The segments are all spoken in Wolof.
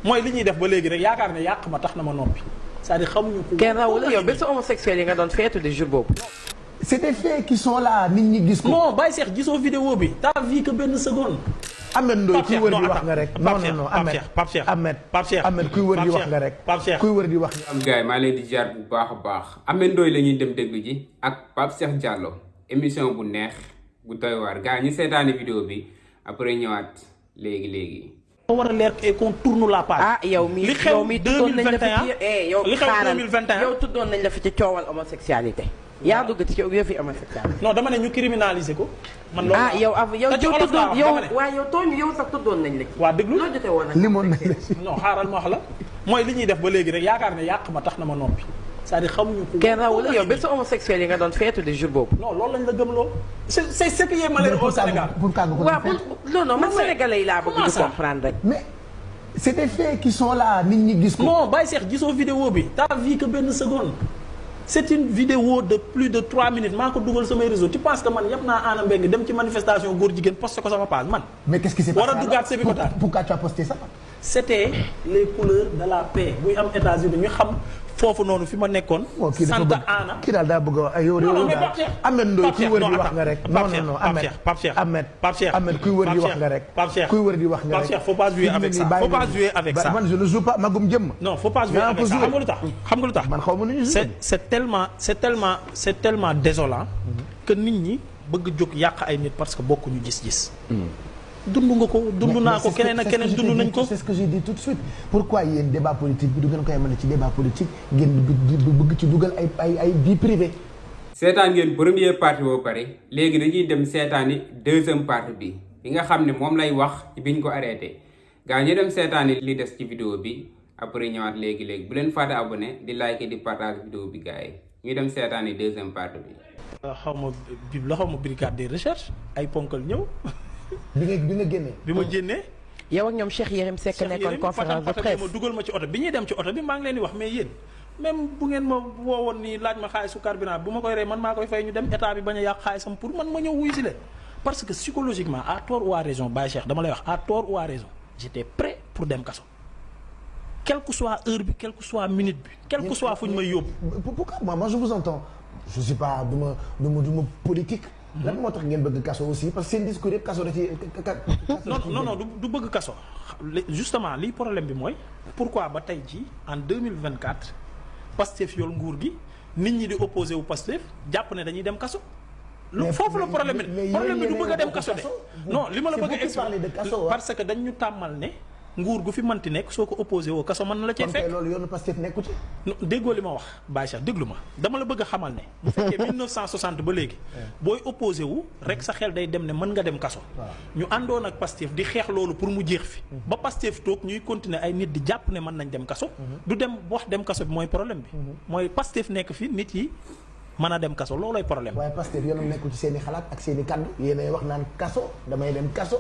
mooy li ñuy def ba léegi rek yaakaar ne yàq ma tax na ma noppi c'est-à-dire xamuñu ko. kenn rawul yow bésu homosexuel yi nga doon feetu de jour boobu. c'est des faits qui sont là nit ñi gis ko. non Baye Cheikh gisoo vidéo bi. t'as vu que benn seconde. Ahmed Ndoye kuy wër di wax nga rek. non non non Ahmed Ahmed kuy wër di wax nga rek. kuy wër di wax. am gars yi maa leen di jaar bu baax a baax Ahmed Ndoye la ñuy dem déglu ji ak Pape Cheikh Diallo émission bu neex bu doy waar gars yi ñu seetaani vidéo bi après ñëwaat léegi. war a leer et qu'on tourne la page. ah yow mii li xew 2021 yow li xew 2021 yow tuddoon nañ la fi ci coowal homosexualité. yaa dugg ci yëf yi homosexualité. non dama ne ñu criminaliser ko. man loolu yow tooñu yow sax tuddoon nañ la ci. waa déglu loo jotee woon ak limoon nañ la ci. non xaaral ma wax la mooy li ñuy def ba léegi rek yaakaar ne yàq ma tax na ma noppi c'est-à-dire xamuñu ko. kenn rawul yow bésu homosexuel yi nga doon feetu de jour boobu. non loolu lañ la gëmloo. c'est ce qui est malheureux au Sénégal. non man sénégalais yi laa bëgg di comprendre rek. mais c'est des faits qui sont là nit ñi gis ko. non Baye Cheikh gisoo vidéo bi. t'as vu que benn seconde. c'est une vidéo de plus de 3 minutes maa ko dugal samay réseau tu penses que man yëpp naa Anna Mbengue dem ci manifestation góor jigéen posté ko sama page man. mais qu'est-ce qui s'est passé war a duggaat Sébikotane. pourquoi tu as posté ça. c'était les couleurs de la paix buy am États-Unis ñu xam foofu noonu fi ma nekkoon. Santa Ana kii daal daa bëgg a wax yow daal Ahmed Ndoye kuy wër di wax nga rek. non non non Ahmed kuy wër di wax nga rek. kuy wër di wax nga rek. faut pas jouer avec ça faut pas jouer avec ça. man je ne joue pas magum jëm. non faut pas jouer avec ça xam nga lu tax man xaw ma nu ñu jouer. c'est tellement désolant que nit ñi bëgg jóg yàq ay nit parce que bokkuñu gis-gis. dund nga ko dund naa ko keneen ak keneen dund nañ ko. c'est ce que j'ai dit tout de suite pourquoi yéen débat politique bi du ngeen koy mën ci débat politique ngeen bëgg ci dugal ay vie privée. seetaan ngeen première partie boo pare léegi dañuy dem seetaani deuxième partie bi nga xam ne moom lay wax biñ ko arrêté gaa ñu dem seetaani li des ci vidéo bi après ñëwaat léegi bu leen fàtte abonné di like di partage vidéo bi gars yi ñu dem seetaani deuxième partie bi. xaw ma brigade des recherches ay ponkal ñëw. bi nga génnee. bi ma génnee. yow ak ñoom Cheikh Yérim Seck nekkoon conférence de presse ma dugal ma ci oto bi ñuy dem ci oto bi maa ngi leen di wax mais yéen même bu ngeen ma woowoon nii laaj ma xaalisu carburant bu ma koy rey man maa koy fay ñu dem état bi bañ a yàq xaalisam pour man ma ñëw wuyu si leen parce que psychologiquement à tort ou à raison Baye Cheikh dama lay wax à tort ou à raison j'étais prêt pour dem kaso quelle que soit heure bi quelle que soit minute bi quel que soit fu ñu may yóbbu. pourquoi moi je vous entends je suis pas du ma politique. lan moo tax ngeen bëgg kaso aussi parce que seen discours yëpp kaso da ci. non du bëgg kaso justement lii problème bi mooy pourquoi ba tey jii en 2024 Pastef yor nguur gi nit ñi di opposé wu Pastef jàpp ne dañuy dem kaso. foofu la problème bi du bëgg a dem kaso de. non li ma la bëgg a expliquer parce que dañ ñu tàmmal ne. nguur gu fi manti nekk soo ko opposé woo kaso mën na la cee fekk. loolu yoonu Pastef nekku ci. déggoo li ma wax Baye Cheikh déglu ma dama la bëgg a xamal ne. bu fekkee 1960 ba léegi. booy opposé wu rek sa xel day dem ne mën nga dem kaso. ñu àndoon ak Pastef di xeex loolu pour mu jeex fi. ba Pastef toog ñuy continuer ay nit di jàpp ne mën nañ dem kaso. du dem wax dem kaso bi mooy problème bi. mooy Pastef nekk fi nit yi mën a dem kaso loolooy problème. waaye Pastef yoonam nekkul ci seen i xalaat ak seen i kaddu yéenay wax naan kaso damay dem kaso.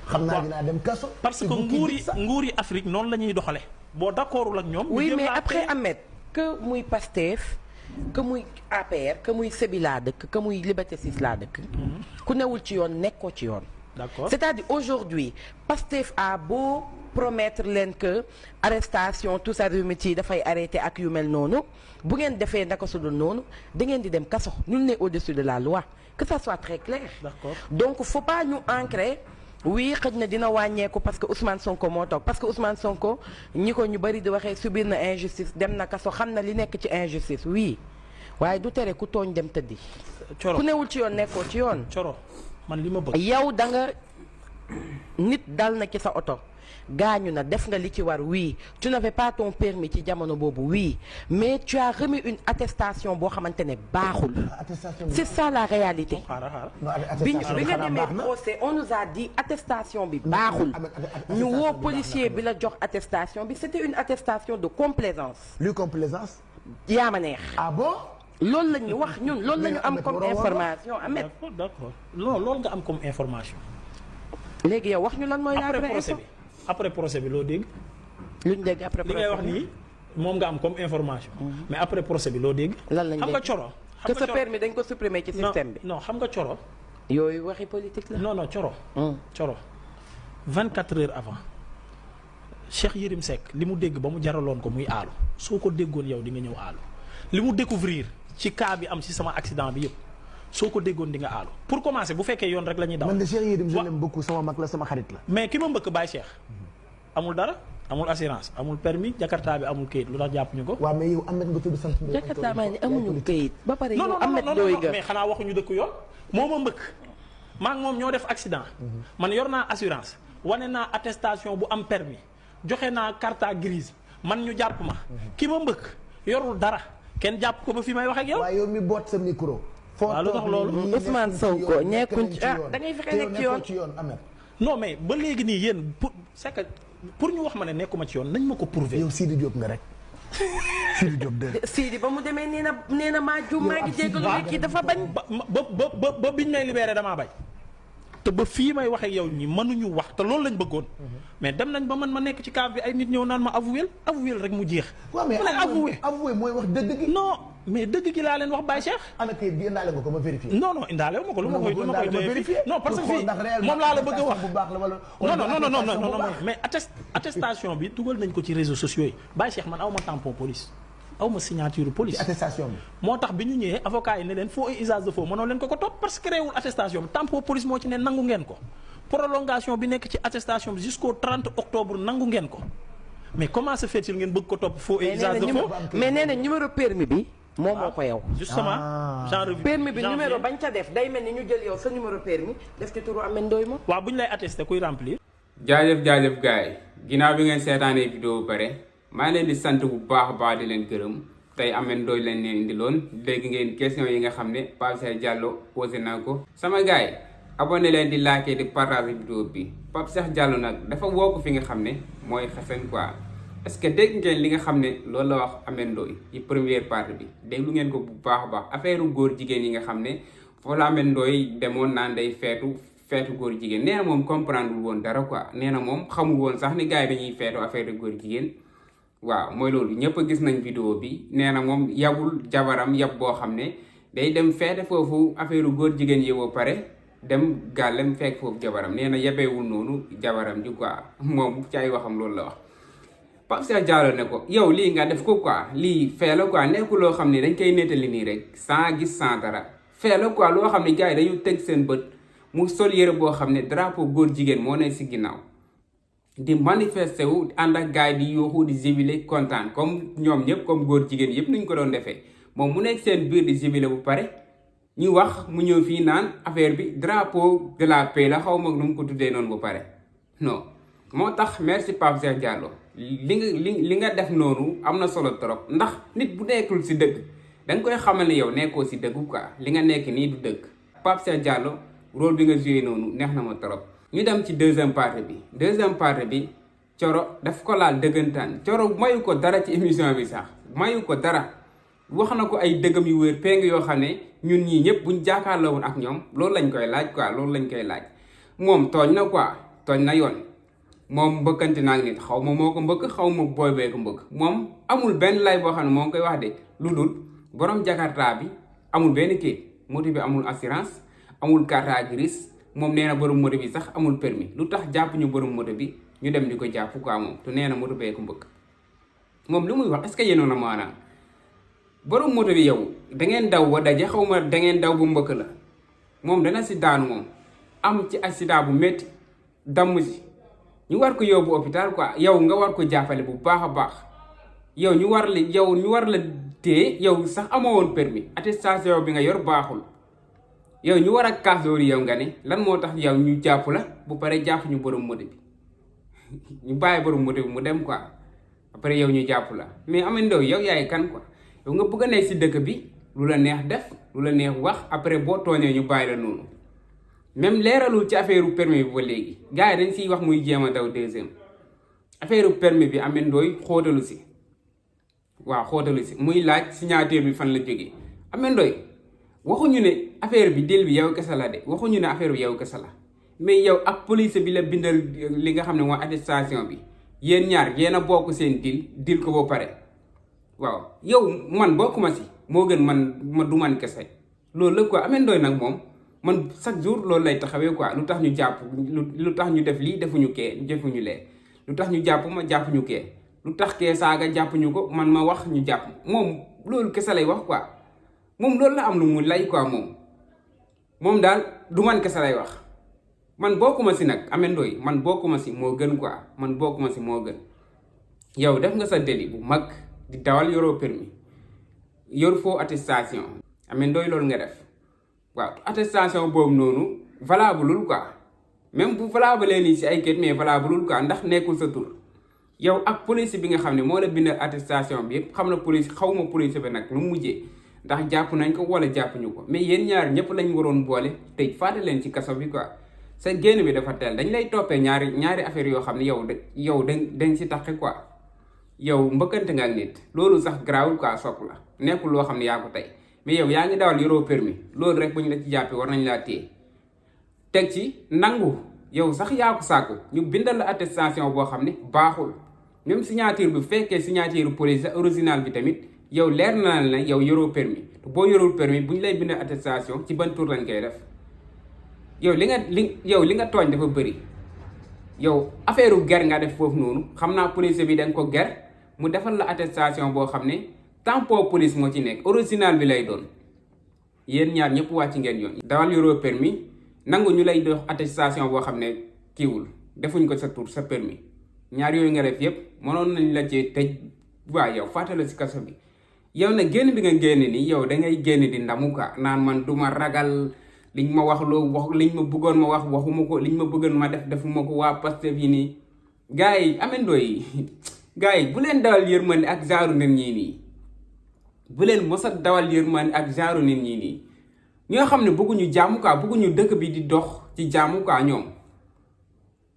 xam naa dinaa dem kaso. parce que nguur yi Afrique noonu la ñuy doxale boo d'accordul ak ñoom. oui mais après Ahmed que muy Pastef que muy APR que muy Sébi laa dëkk que muy Liberté 6 laa dëkk. ku newul ci yoon nekkoo ci yoon. d'accord c'est-à-dire aujourd'hui Pastef a beau promettre leen que arrestation tout ça yi dafay arrêter ak yu mel noonu bu ngeen defee naka su dul noonu da ngeen di dem kaso nul n'est au-dessus de la loi que ça soit très clair. d'accord donc faut pas ñu ancrer. oui xëj na dina wàññeeku parce que Ousmane Sonko moo toog parce que Ousmane Sonko ñi ko ñu bari di waxee subir na injustice dem na kaso xam na li nekk ci injustice oui waaye du tere ku tooñ dem tëddi. ku newul ci yoon nekkoo ci yoon. Coro man li ma bëgg. yow da nga nit dal na ci sa oto gaañu na def nga li ci war oui tu n'avais pas ton permis ci jamono boobu oui mais tu as remis une attestation boo xamante ne baaxul. c'est ça la réalité. bi nga demee procès on nous a dit attestation bi baaxul. ñu woo policier bi la jox attestation bi c'était une attestation de complaisance. luy complaisance. yaa ma neex. ah bon. loolu la ñu wax ñun loolu la ñu am comme information Ahmed. d'accord loolu nga am comme information. léegi yow wax ñu lan mooy la vraie après procès bi loo dégg. luñ dégg après procès li ngay wax nii moom nga am comme information. mais après procès bi loo dégg. lan lañ dégg xam nga Coro. que sa permis dañ ko supprimer ci système bi. non xam nga Coro. yooyu waxi politique la. non Coro. Coro 24 heures avant Cheikh Yérim Seck li mu dégg ba mu jaraloon ko muy aalu soo ko déggoon yow di nga ñëw aalu li mu découvrir ci cas bi am ci sama accident bi yëpp soo ko déggoon di nga aalu pour commencer bu fekkee yoon rek la ñuy daw. man de Cheikh Yérim je l'aime beaucoup sama mag la sama xarit la. mais ki ma mbëkk Baye Cheikh amul dara amul assurance amul permis Jakarta bi amul kayit lu tax jàpp ñu ko. waaw mais yow Ahmed nga tudd sant. Jakarta maa ni amuñu kayit ba pare yow non Ahmed doy nga mais xanaa waxuñu dëkk yoon moo ma mbëkk maa ngi moom ñoo def accident man yor naa assurance wane naa attestation bu am permis joxe naa carte grise man ñu jàpp ma ki ma mbëkk yorul dara kenn jàpp ko ba fi may wax ak yow. waaw yow mi boot sa micro. waaw lu tax loolu Ousmane Sonko nekkuñ ci da ngay fexe nekk ci yoon Ahmed. non mais ba léegi nii yéen c'est que pour ñu wax ma ne nekkuma ci yoon nañ ma ko prouver. yow Sidi Diop nga rek. Sidi Diop de. Sidi ba mu demee nee na maa juum maa ngi jéggalu mais kii dafa bañ. ba biñ may libéré damaa bañ. te ba fii may wax ak yow ñi mënuñu wax te loolu lañ bëggoon. mais dem nañ ba man ma nekk ci cas bi ay nit ñëw naan ma avoué rek mu jeex. waaw mais avoué mooy wax dëgg gi. non mais dëgg gi laa leen wax Baye Cheikh. ana kayit bi indaale nga ko ma vérifier. non indaale wu ma ko lu ma koy vérifier non parce que fii moom laa la bëgg a wax non mais attestation bi dugal nañ ko ci réseaux sociaux yi Baye Cheikh man aw ma tampon police aw ma signature police. ci attestation bi. moo tax bi ñu ñëwee avocat yi ne leen faux et usage de faux mënoo leen ko topp parce que réewul attestation bi tampon police moo ci ne nangu ngeen ko prolongation bi nekk ci attestation bi jusqu'au 30 octobre nangu ngeen ko mais comment se fait-il ngeen bëgg ko topp faux et usage de faux. mais nee na numéro permis bi. moom moo ko yow. justement genre permis bi numéro bañ ca def day mel ni ñu jël yow sa numéro permis def ci turu Ameth Ndoye moom. waaw bu ñu lay attesté kuy remplir. jaajëf gars yi ginnaaw bi ngeen seetaanee vidéo ba pare maa leen di sant bu baax a baax di leen gërëm tey Ameth Ndoye leen indiloon léegi ngeen question yi nga xam ne Pape Cheikh Diallo posé na ko. sama gars yi abonné leen di liker di partager vidéo bi Pape Cheikh Diallo nag dafa woo ko fi nga xam ne mooy xasan quoi. est-ce que dégg ngeen li nga xam ne loolu la wax Ameth Ndoye ci première partie bi déglu ngeen ko bu baax a baax affaire góor jigéen yi nga xam ne foofu la Ameth Ndoye demoon naan day feetu góor jigéen nee na moom comprendre wul woon dara quoi nee na moom xamul woon sax ni gars yi dañuy feetu affaire góor jigéen waaw mooy loolu ñëpp a gis nañ vidéo bi nee na moom yabul jabaram yab boo xam ne day dem feete foofu affaire góor jigéen yi ba pare dem gàllem fekk foofu jabaram nee na yabeewul noonu jabaram ji quoi moom ci ay waxam loolu la wax. Pape Cheikh Diallo ne ko yow lii nga def ko quoi lii fee la quoi nekkul loo xam ne dañ koy nettali nii rek sans gis sans dara fee la quoi loo xam ne gars yi dañu teg seen bët mu sol yëre boo xam ne drapeau góor jigéen moo ne si ginnaaw di manifester wu ànd ak gars yi di yooxu di jubilé kontaan comme ñoom ñëpp comme góor jigéen yëpp nuñ ko doon defee moom mu nekk seen biir di jubilé bu pare ñu wax mu ñëw fii naan affaire bi drapeau de la paix la xaw ma nu mu ko tuddee noonu bu pare non moo tax merci Pape Cheikh Diallo li nga def noonu am na solo trop ndax nit bu nekkul si dëgg danga koy xamal ne yow nekkoo si dëggu quoi li nga nekk nii du dëgg Pape Cheikh Diallo rôle bi nga joué noonu neex na ma trop. ñu dem ci deuxième partie bi Coro daf ko laal dëggantaan Coro mayu ko dara ci émission bi sax mayu ko dara wax na ko ay dëggam yu wér péng yoo xam ne ñun ñii ñëpp buñ jàkkaarloo woon ak ñoom loolu lañ koy laaj quoi loolu lañ koy laaj moom tooñ na quoi tooñ na yoon. moom mbëkkante naa nit xaw ma moo ko mbëkk xaw ma booy bee ko mbëkk moom amul benn lay boo xam ne moo ngi koy wax de lu dul borom Jakarta bi amul benn kayit moto bi amul assurance amul carte grise moom nee na borom moto bi sax amul permis lu tax jàpp ñu borom moto bi ñu dem di ko jàpp quoi moom te nee na moto bee ko mbëkk moom lu muy wax est-ce que yéenoon na maanaam borom moto bi yow da ngeen daw ba daje xaw ma da ngeen daw bu mbëkk la moom dana si daanu moom am ci accident bu métti damm si. ñu war ko yóbbu hôpital quoi yow nga war ko jàppale bu baax a baax yow ñu war la téye yow sax amoo woon permis attestation bi nga yor baaxul yow ñu war a kaas loolu yow nga ne lan moo tax yow ñu jàpp la bu pare jàpp ñu borom moto bi ñu bàyyi borom moto bi mu dem quoi après yow ñu jàpp la mais Ameth Ndoye yow yaay kan quoi yow nga bëgg a nekk si dëkk bi lu la neex def lu la neex wax après boo tooñee ñu bàyyi la noonu. même leeralul ci affaire permis bi ba léegi gars yi dañ siy wax muy jéem a daw deuxième affaire permis bi Ameth Ndoye xóotalu si muy laaj signature bi fan la jógee Ameth Ndoye waxuñu ne affaire bi deal bi yow kese la de waxuñu ne affaire bi yow kese la mais yow ak police bi la bindal li nga xam ne mooy attestation bi yéen ñaar yéen a bokk seen deal ko ba pare waaw yow man bokkuma si moo gën ma du man kese loolu la quoi Ameth Ndoye nag moom. man chaque jour loolu lay taxawee quoi lu tax ñu jàpp lu tax ñu def lii defuñu lee lu tax ñu jàpp ma jàpp ñu kee lu tax kee saaga jàpp ñu ko man ma wax ñu jàpp moom loolu kese lay wax quoi moom loolu la am lu mu lay quoi moom daal du man kese lay wax man bokkuma si nag Ameth Ndoye man bokkuma si moo gën quoi man bokkuma si moo gën yow def nga sa délit bu mag di dawal yoroo permis yor faux attestation Ameth Ndoye loolu nga def waaw attestation boobu noonu valableul quoi même bu valable nii si ay kayit mais valableul quoi ndax nekkul sa tur yow ak police bi nga xam ne moo la bindal attestation bi yëpp xam na police xaw ma police bi nag lu mu mujjee ndax jàpp nañ ko wala jàpp ñu ko mais yéen ñaar ñëpp lañ waroon boole tëj fàtte leen ci kaso bi quoi sa génn bi dafa teel dañ lay toppee ñaari affaire yoo xam ne yow dañ si taxe quoi yow mbëkkante nga ak nit loolu sax garaawul quoi sopp la nekkul loo xam ne yaa ko tey mais yow yaa ngi dawal yoroo permis loolu rek bu ñu la ci jàppee war nañ laa téye teg ci nangu yow sax yaa ko sàkku ñu bindal la attestation boo xam ne baaxul même signature bi fekkee signature police original bi tamit yow leer na la yow yoroo permis boo yorul permis bu ñu lay bindal attestation ci ban tur lañ koy def yow li nga tooñ dafa bëri yow affaire u ger nga def foofu noonu xam naa police bi dañ ko ger mu defal la attestation boo xam ne tampon police moo ci nekk original bi lay doon yéen ñaar ñëpp wàcc ngeen yoon dawal yoroo permis nangu ñu lay dox attestation boo xam ne kiiwul defuñ ko sa tur sa permis ñaar yooyu nga def yëpp mënoon nañ la ci tëj waa yow fàttala si kaso bi yow nag génn bi nga génn nii yow dangay génn di ndamu ka naan man duma ragal liñ ma wax loo wax liñ ma bëggoon ma wax waxuma ko liñ ma bëggoon ma defuma ko waa Pastef yi nii gars yi Ameth Ndoye gars yi bu leen dawal yërmande ak genre nit ñii nii bu leen mos a dawal yërmande ak genre nit ñii nii ñoo xam ne bëgguñu jàmm quoi bëgguñu dëkk bi di dox ci jàmm quoi ñoom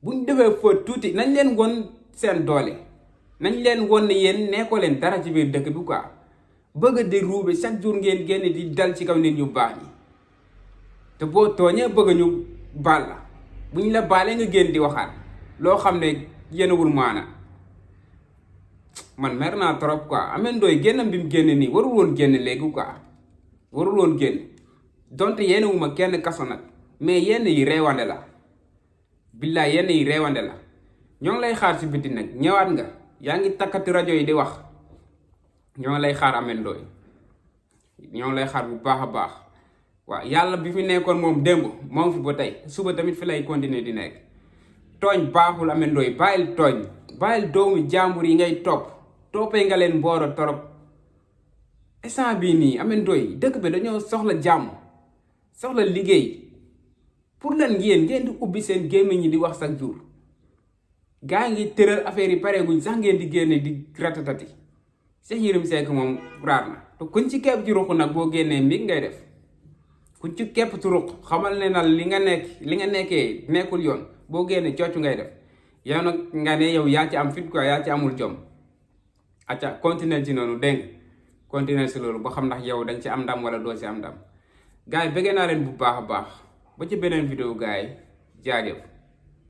buñ defee faute tuuti nañ leen won seen doole nañ leen won ne yéen nekkoo leen dara ci biir dëkk bi quoi bëgg di ruube chaque jour ngeen génn di dal ci kaw nit ñu baax ñi te boo tooñee bëgg ñu baal la buñ la baalee nga génn di waxaat loo xam ne yenewul maana man mer naa trop quoi Ameth Ndoye génnam bi mu génn nii warul woon génn léegi quoi warul woon génn donte yéenewuma kenn kaso nag mais yenn yi reewande la billaay yenn yi reewande la ñoo ngi lay xaar si biti nag ñëwaat nga yaa ngi takkati rajo yi di wax ñoo ngi lay xaar Ameth Ndoye ñoo ngi lay xaar bu baax a baax waaw yàlla bi fi nekkoon moom démb moom fi ba tey suba tamit fi lay continuer di nekk tooñ baaxul Ameth Ndoye bàyyil tooñ bàyyil doomu jàmbur yi ngay toppee nga leen mbooro torop instant bii nii Ameth Ndoye dëkk bi dañoo soxla jàmm soxla liggéey pour lan ngeen di ubbi seen gémmiñ ñi di wax chaque jour gaa ngi tëral affaire yi pareeguñ sax ngeen di génne di ratatati Cheikh Yérim Seck moom raar na te kuñ ci kepp ci ruq nag boo génnee mbig ngay def kuñ ci kepp ci ruq xamal ne nag li nga nekkee nekkul yoon boo génnee coccu ngay def yow nag nga ne yow yaa ci am fit quoi yaa ci amul jom acca continuer ci noonu dégg continuer si loolu ba xam ndax yow dañ ci am ndam wala doo ci am ndam gars yi bëggee naa leen bu baax a baax ba ci beneen vidéo gars yi jaajëf